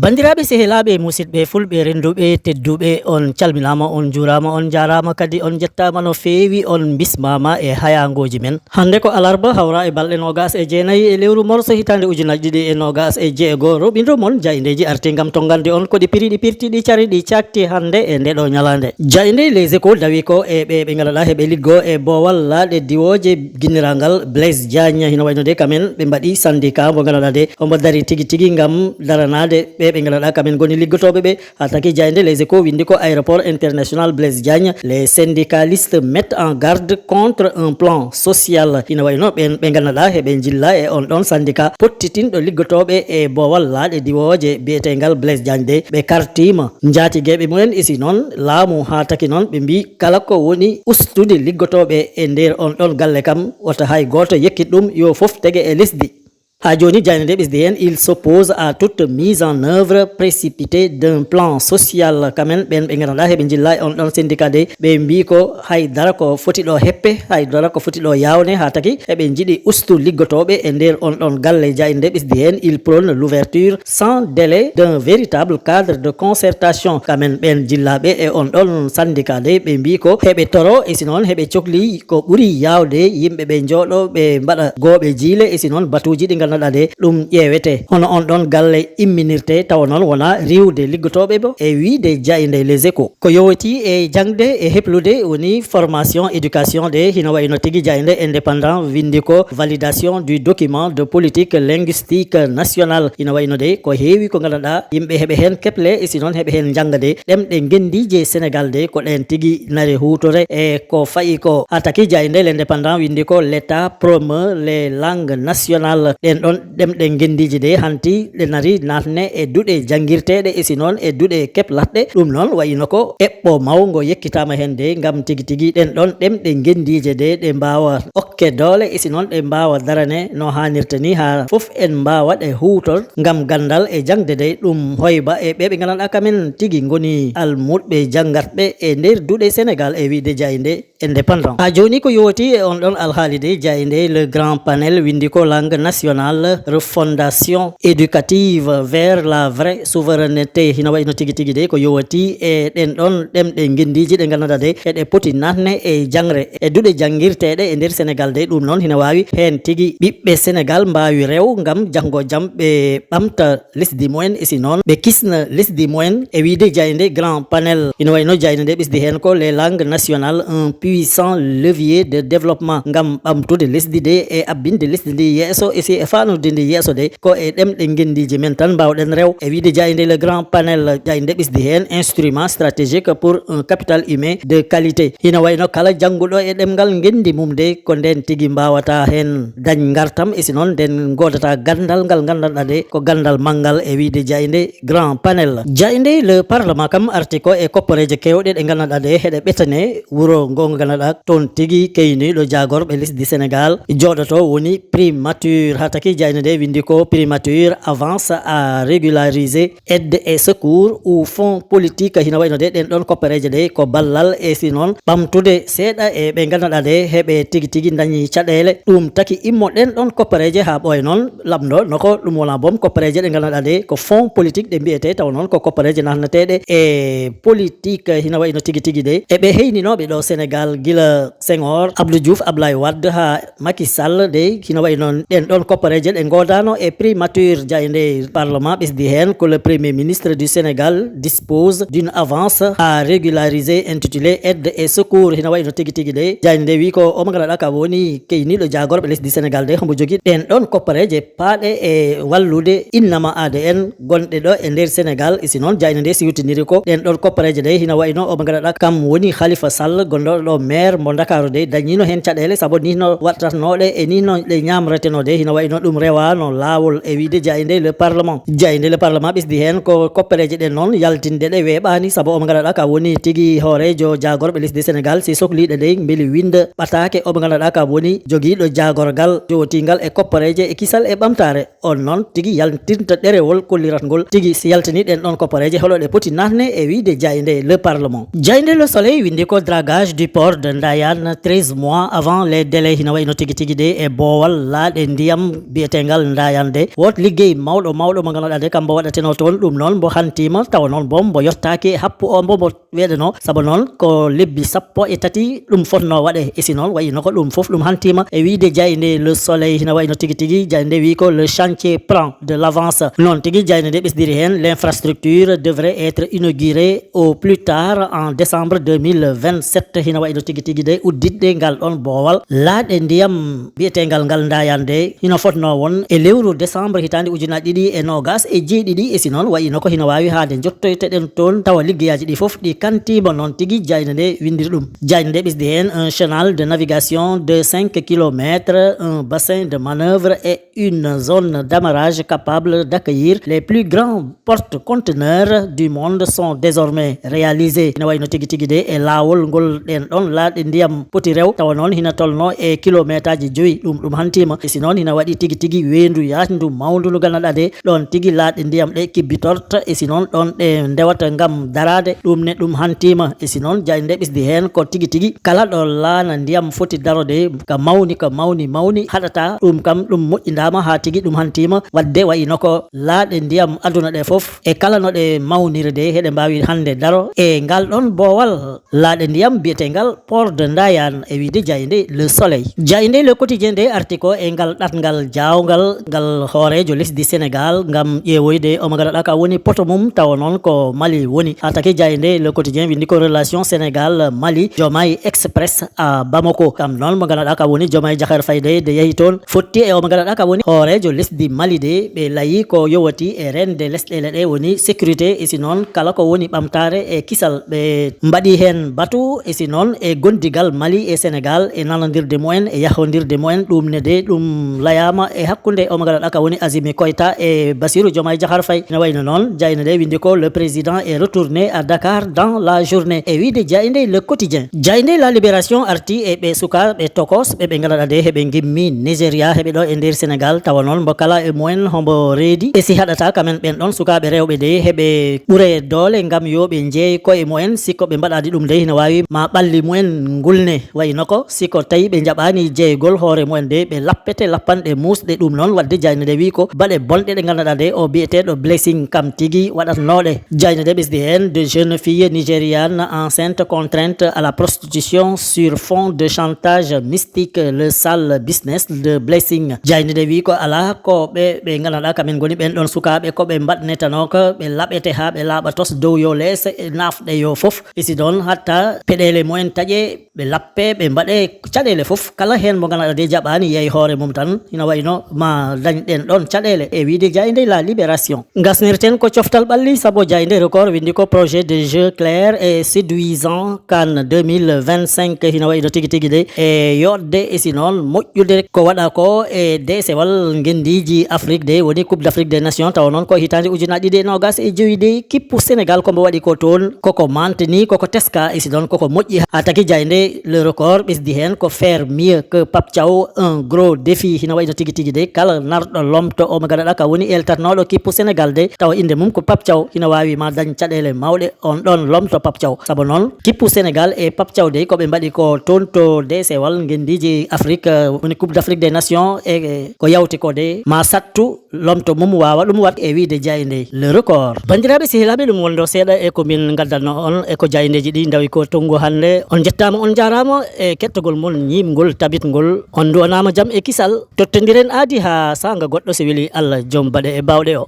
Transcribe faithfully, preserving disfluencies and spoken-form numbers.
Banndiraaɓe, sehilaaɓe, musidɓe fulɓe, rennduɓe, tedduɓe, on calminaama, on njuuraama, on njaaraama, kadi on njettaama no feewi, on mbismaama e hayaangooji men. Hannde ko alarba, hawra e balɗe noogaas e jeenayi e lewru morso hitaande ujunaaji ɗiɗi e noogaas e jeego. Roɓindo mon jaayndeeji arti ngam tonngande on ko ɗi piriɗi, pirtiɗi, cariɗi, caakti hannde e nde ɗo ñalaande. Jaaynde Les Échos dawi ko e ɓe ɓe ngannduɗaa heɓe liggo e boowal laaɗe diwooje ginniraagal Blaise Diagne. Hino wayno de kamen ɓe mbaɗi syndicat mo ngannduɗaa de omo dari tigi tigi ngam daranaade ɓe ɓe ngannduɗaa kamen ngoni liggotooɓe ɓe. Haa taki jaaynde Les Échos winndi ko aéroport international Blaise Diagne, les syndicalistes mettent en garde contre un plan social. Ina wayno ɓen ɓe ngannduɗaa heɓe njilla e on ɗon syndicat pottitinɗo liggotooɓe e boowal laaɗe diwooje biyeteegal Blaise Diagne de, ɓe kartiima njaatigeeɓe mumen. Isi noon laamu haa taki noon ɓe mbii kala ko woni ustude liggotooɓe e nder on ɗon galle kam, wota hay gooto yekkit ɗum, yo fof tege e lesdi. Haa jooni jaaynde nde ɓesdi heen, il s'oppose à toute mise en œuvre précipitée d'un plan social. Kamen ɓen ɓe ngannduɗaa heɓe njilla e on ɗon syndicat de, ɓe mbii ko hay dara ko foti ɗo heppe, hay dara ko foti ɗo yawne, haa taki eɓe njiɗi ustu liggotooɓe e nder on ɗon galle. Jaaynde nde ɓesdi heen, il prône l'ouverture sans délai d'un véritable cadre de concertation. Kamen ɓen jillaaɓe e on ɗon syndicat de, ɓe mbii ko heɓe toro, e si noon heɓe cokli ko ɓuri yaawde yimɓe ɓe njooɗo ɓe mbaɗa gooɓe jiile, e si noon batuuji ɗi ngannduɗaa de ɗum ƴeewete. Hono on ɗon galle imminirte tawa noon wona riiwde liggotooɓe bo e wiide jaaynde Les Échos. Ko yowiti e jaŋde e heplude woni formation éducation de, hino wayno tigi jaaynde Indépendant winndi ko validation du document de politique linguistique nationale. Hino wayno de ko heewi ko ngannduɗaa yimɓe heɓe heen keble, e si noon heɓe heen njannga de ɗemɗe ngenndiije Senegal de ko ɗeen tigi nare huutore e ko fayi ko. Haa taki jaaynde L'Indépendant winndi ko l'État promeut les langues nationales. Ɗeen ɗon ɗemɗe ngenndiije de hanti ɗe nari naatne e duɗe janngirteeɗe, e si noon e duɗe keplatɗe. Ɗum noon wayino ko eɓɓo mawngo yekkitaama heen de ngam tigi tigi ɗeen ɗon ɗemɗe ngenndiije de ɗe mbaawa okke doole, e si noon ɗe mbaawa darane no haanirta ni haa fof en mbaawa ɗe huutor ngam ganndal e jaŋde de ɗum hoyba e ɓe ɓe ngannduɗaa kamen tigi ngoni almuuɗɓe janngatɓe e nder duɗe Senegal e wiide jaaynde Indépendant. Haa jooni ko yowiti e on ɗon alhaali de, jaaynde Le Grand Panel winndi ko langue nationale, refondation éducative vers la vraie souveraineté. Hino wayno tigi tigi de ko yowiti e ɗen ɗon ɗemɗe ngenndiiji ɗe ngannduɗaa de eɗe poti naatne e jaŋre e duɗe janngirteeɗe e nder Senegal de. Ɗum noon hino waawi heen tigi ɓiɓɓe Senegal mbaawi rew ngam janngo jam ɓe ɓamta lesdi mumen, e si noon ɓe kisna lesdi mumen. E wiide jaaynde Grand Panel, ina wayno jaaynde nde ɓesdi heen ko les langues nationales, un puissant levier de développement, ngam ɓamtude lesdi de e abbinde lesdi ndi yeeso, e si e fanude ndi yeeso de ko e ɗemɗe ngenndiije men tan mbawɗen rew. E wiide jaaynde Le Grand Panel, jaaynde ɓesdi heen instrument stratégique pour un capital humain de qualité. Hino wayno kala jannguɗo e ɗemngal ngenndi mum de ko nden tigi mbawata heen dañ ngartam, e si noon nden ngoodata ganndal ngal nganndanɗaa de ko ganndal manngal e wiide jaaynde Grand Panel. Jaaynde Le Parlement kam arti ko e kopporeeje keewɗe ɗe nganndanɗaa de heɗe ɓetane wuro ngo nganndanɗaa toon tigi keyniiɗo jaagorɓe lesdi Senegal jooɗoto woni primature. Haa taki jaaynde nde winndi ko primature avance à régulariser aide et secours ou fonds politique. Hino wayno de ɗen ɗon koppereeje de ko ballal e si noon ɓamtude seeɗa e ɓe nganndanɗaa de heɓe tigi tigi dañi caɗeele. Ɗum taki immo ɗen ɗon koppereeje haa ɓooya noon lamndo no ko ɗum wona boom koppereeje ɗe nganndanɗaa de ko fonds politique ɗe mbiyetee tawa noon ko koppereeje naatnateeɗe e politique. Hino wayno tigi tigi de e ɓe heyninooɓe ɗo Senegal gila Senghor, Abdou Diouf, Ablaye Wade haa Macky Sall de hino wayi noon ɗen ɗon koppareeje ɗe ngoodano e primature jaaynde parlement ɓesdi heen ko le premier ministre du Sénégal dispose d'une avance à régulariser intitulée aide et secours. Hino wayi no tigi tigi de jaaynde nde wi ko omo ngalaɗa ka woni keyniiɗo jaagorɓe lesdi Sénégal de hombo jogi ɗen ɗon koppareeje paaɗe e wallude innama A D N gonɗe ɗo e nder Sénégal. E si noon jaaynde nde siwtiniri ko ɗen ɗon koppareeje de hino wayi no omo ngalaɗa kam woni Khalifa Sall gonɗo ɗo maire mo Ndakaaru de dañino heen caɗeele sabu ni no waɗtatnooɗe e ni no ɗe ñaamretenoo de hino wayi no Ɗum rewaano laawol e wiyde jaaynde Le Parlement. Jaaynde Le Parlement ɓesdi heen ko koppereeje ɗen noon yaltinde ɗe weeɓaani, sabu omo ngannduɗaa ka woni tigi hooreejo jaagorɓe lesdi Sénégal, si sokliiɗe ɗe mbeli winnda ɓataake omo ngannduɗaa ka woni jogiiɗo jaagorgal jowotiingal e koppereeje e kisal e ɓamtaare. On noon tigi yaltinta ɗerewol kollirat ngol tigi si yaltini ɗen ɗon koppereeje, holo ɗe poti naatne e wiyde jaaynde Le Parlement. Jaaynde Le Soleil winndi ko dragage du port de Ndayane treize mois avant les délais, hino wayi no tigi tigi de e boowal laaɗe ndiyam biyetengal Ndayane de. Woot liggey mawɗo mawɗo mo ngannduɗaa de kambo waɗateno toon, ɗum noon mbo hantiima tawa noon mbo mbo yottaaki e happu o mbo mbo weeɗano, sabu noon ko lebbi sappo e tati ɗum fotno waɗe. E si noon wayi no ko ɗum fof ɗum hantiima e wiyde jaaynde Le Soleil, hino wayi no tigi tigi jaaynde wi ko le chantier prend de l'avance. Noon tigi jaaynde nde ɓesdiri heen, l'infrastructure devrait être inaugurée au plus tard en décembre deux mille vingt-sept. Hino wayi no tigi tigi de udditde ngal ɗon boowal laaɗe ndiyam biyetengal ngal Ndayane de hino fotno won e lewru décembre hitaande ujunaaji ɗiɗi e noogas e jeeɗiɗi. E si noon wayi no ko hino waawi haade jottoyte ɗen toon tawa liggeyaaji ɗi fof ɗi kantiima. Noon tigi jaaynde nde winndiri ɗum. Jaaynde nde ɓesdi heen un canal de navigation de cinq kilomètres, un bassin de manœuvre et une zone d'amarrage capable d'accueillir les plus grands porte-conteneurs du monde sont désormais réalisés. Ina wayi no tigi tigi de e laawol ngol ɗen ɗon laaɗe ndiyam poti rew, tawa noon hina tolno e kilomeetaaji joyi. Ɗum ɗum hantiima. E si noon hina waɗi tigi tigi weendu yaajndu mawndu ndu ngannduɗaa de ɗon tigi laaɗe ndiyam ɗe kibbitorta. E si noon ɗon ɗe ndewata ngam daraade, ɗum ne ɗum hantiima. E si noon jaaynde nde ɓesdi heen ko tigi tigi kala ɗo laana ndiyam foti darode ka mawni, ka mawni, mawni haɗata. Ɗum kam ɗum moƴƴindaama haa tigi ɗum hantiima. Waɗde wayi no ko laaɗe ndiyam aduna ɗe fof e kala no ɗe mawniri de, heɗe mbaawi hannde daro e ngal ɗon boowal laaɗe ndiyam biyetengal Port de Ndayane e wiyde jaaynde Le Soleil. Jaaynde Le Quotidien de arti ko e ngal ɗatngal jaawngal ngal hooreejo lesdi Sénégal ngam ƴeewoyde omo ngannduɗaa ka woni poto mum, tawa noon ko Mali woni. Haa taki jaaynde Le Quotidien winndi ko relation Sénégal Mali, Diomaye Express à Bamako. Kam noon mo ngannduɗaa ka woni Diomaye Diakhar Faye de, de yahi toon fotti e omo ngannduɗaa ka woni hooreejo lesdi Mali de, ɓe layi ko yowati e rende lesɗele ɗe woni sécurité. E si noon kala ko woni ɓamtaare e kisal ɓe mbaɗi heen batu. E si noon e gondigal Mali e Sénégal e nanondirde mumen e yahondirde mumen, ɗum ne de ɗum layaama e hakkunde omo ngannduɗaa ka woni Azimi Koita e Bassirou Diomaye Diakhar Faye. Ne wayno noon jaaynde nde winndi ko le président est retourné à Dakar dans la journée e wiyde jaaynde Le Quotidien. Jaaynde La Libération arti e ɓe sukaaɓe tokos ɓe ɓe ngannduɗaa de heɓe ngimmi Nigeria heɓe ɗo e nder Sénégal, tawa noon mbo kala e mumen hombo reedi. E si haɗata kamen ɓen ɗon sukaaɓe rewɓe de heɓe ɓure doole ngam yo ɓe njeey koye mumen, si ko ɓe mbaɗaani ɗum de hino waawi ma ɓalli mumen ngulne. Wayi no ko si ko tawi ɓe njaɓaani jeeygol hoore mumen de ɓe lappete lappanɗe muusɗe. Ɗum noon waɗde jaaynde nde wi ko baɗe bonɗe ɗe ngannduɗaa de o biyeteeɗo Blessing kam tigi waɗatnooɗe. Jaaynde nde ɓesdi heen, de jeunes filles nigérianes enceintes contraintes à la prostitution sur fond de chantage mystique, le sale business de Blessing. Jaaynde nde wi ko alaa ko ɓe ɓe ngannduɗaa kamen ngoni ɓen ɗon sukaaɓe ko ɓe mbaɗnetanooka ɓe laɓete haa ɓe laaɓa tos dow yo leese e naafɗe yo fof. E si ɗon hatta peɗeele mumen taƴe ɓe lappe ɓe mbaɗe caɗeele fof. Kala heen mo ngannduɗaa de jaɓaani yeey hoore mum tan, ina wayno ma dañ ɗen ɗon caɗeele e wiyde jaaynde La Libération. Ngasnirten ko coftal ɓalli sabu jaaynde Record winndi ko projet de jeu clair et séduisant CAN deux mille vingt-cinq, hino wayno tigi tigi de e yoɗde e si noon moƴƴude ko waɗa ko e deesewal ngenndiiji Afrique de woni Coupe d'Afrique des Nations, tawa noon ko hitaande ujunaaji ɗiɗi e noogas e jowi de kippu Sénégal ko mbo waɗi ko toon koko mantini koko teska e si noon koko moƴƴi. Haa taki jaaynde Le Record ɓesdi heen ko faire mieux que Pape Thiaw, un gros défi. Hino wayno tigi tigi de kala narɗo lomto omo ngannduɗaa ka woni eltatnooɗo kippu Sénégal de tawa innde mum ko Pape Thiaw hino waawi ma dañ caɗeele mawɗe on ɗon lomto Pape Thiaw. Sabu noon kippu Sénégal e Pape Thiaw de ko ɓe mbaɗi ko toon to deesewal ngenndiiji Afrique, woni Coupe d'Afrique des Nations e ko yawti ko de ma sattu lomto mum waawa ɗum waɗ e wiyde jaaynde Le Record. Banndiraaɓe sehilaaɓe, ɗum wonno seeɗa e ko min ngaddanno on e ko jaayndeeji ɗi ndawi ko tonngu hannde. On njettaama, on njaaraama e kettagol mon ñiiɓngol tabitngol. On nduwanaama jam e kisal. Tottondiren aadi haa saanga goɗɗo so weli Allah joom baɗe e baawɗe o.